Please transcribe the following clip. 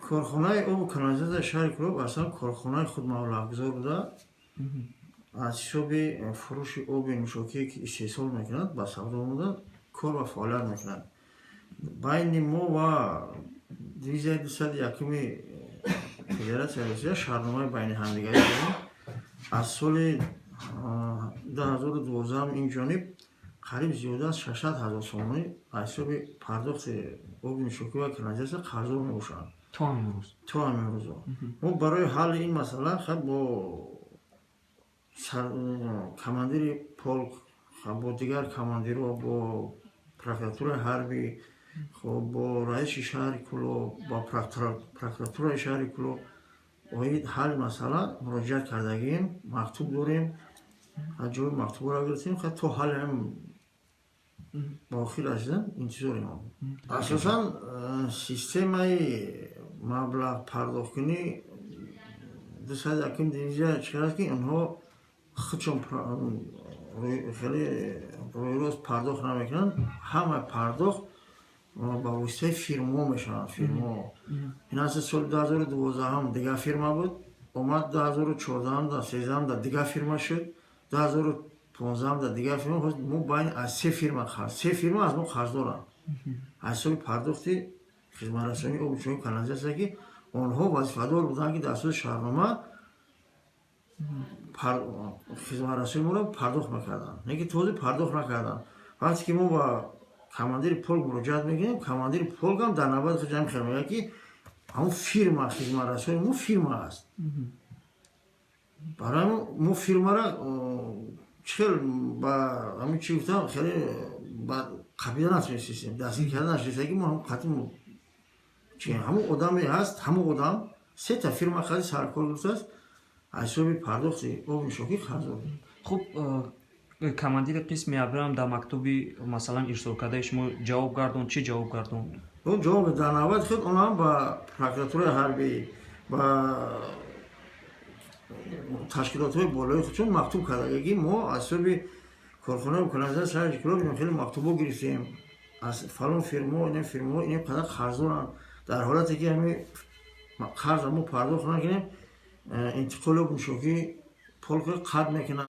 Корхонаи обу канализатсияи шаҳри Кӯлоб аслан корхонаи худмаблағгузор буда, аз ҳисоби фурӯши оби нӯшокие, ки истеҳсол мекунад, ба савдо омода, кор ва фаъолият мекунад. Байни мо ва дивизияи 201-уми Федератсияи Русия шартномаи байни ҳамдигарӣ дорем. Аз соли 2012 ин ҷониб қариб зиёда аз 600 000 сомонӣ аз ҳисоби пардохти оби нӯшокӣ ва канализатсия қарздор мебошанд. То ҳамин рӯз? То ҳамин рӯзо. Мо барои ҳалли ин масъала хаб бо командири полк, бо дигар командирҳо, бо прокуратураи ҳарбӣ, хоб, бо раиси шаҳри Кӯлоб, бо прокуратураи шаҳри Кӯлоб оид ҳалли масъала муроҷиат кардагием, мактуб дорем, аз ҷои мактубҳоро гирифтем. То ҳалли ҳам ба охир расидан интизорем. Асосан системаи маблағ пардохткунӣ 201-ум дивизия чӣ хел аст, ки онҳо худшон хеле рӯйрост пардохт намекунанд. Ҳама пардохт ба воситаи фирмаҳо мешаванд. Фирмаҳо ин аст, соли 2012-ҳам дигар фирма буд, омад, 2014-ам да, 13-ам да дигар фирма шуд, 2015-ам да дигар фирма. Мо байни аз се фирма қарз, се фирма аз мо қарз доранд аз ҳисоби пардохти хизматрасонии обу нӯшокӣ, канализатсия, ки онҳо вазифадор буданд, ки дар асоси шартнома хизматрасонии моро пардохт мекарданд, лекин то ҳозир пардохт накарданд. Вақте ки мо ба командири полк муроҷиат мекунем, командири полкам дар навбати худ ҳамин хел мегӯяд, ки ҳамон фирма, хизматрасони мо фирма аст. Барои мо фирмара чӣ хел ба ҳамин чӣ гуфтам, хеле ба қабила натунистем, дастгир карда нашудем, ки мо ҳам қатъи чи ҳамон одаме ҳаст, ҳамон одам сета фирма хади саркор гирифтааст, аз ҳисоби пардохти оби нӯшокӣ қарздор. Хуб, командири қисми Абрам дар мактуби, масалан, ирсолкардаи шумо ҷавоб гардонд? Чӣ ҷавоб гардонд? Ҷавоб дар навбати худ онам ба прокуратураи ҳарбӣ, ба ташкилотҳои болои худшон мактуб карда, ки мо аз ҳисоби корхонаи канализатсияи шаҳри Кӯлоб хеле мактубҳо гирифтем аз фалон фирмаҳо, ин фирмаҳо ин қадар қарздоранд. Дар ҳолате ки ҳами қарза мо пардохт накунем, интиқоли об нӯшокӣ полк қатъ мекунанд.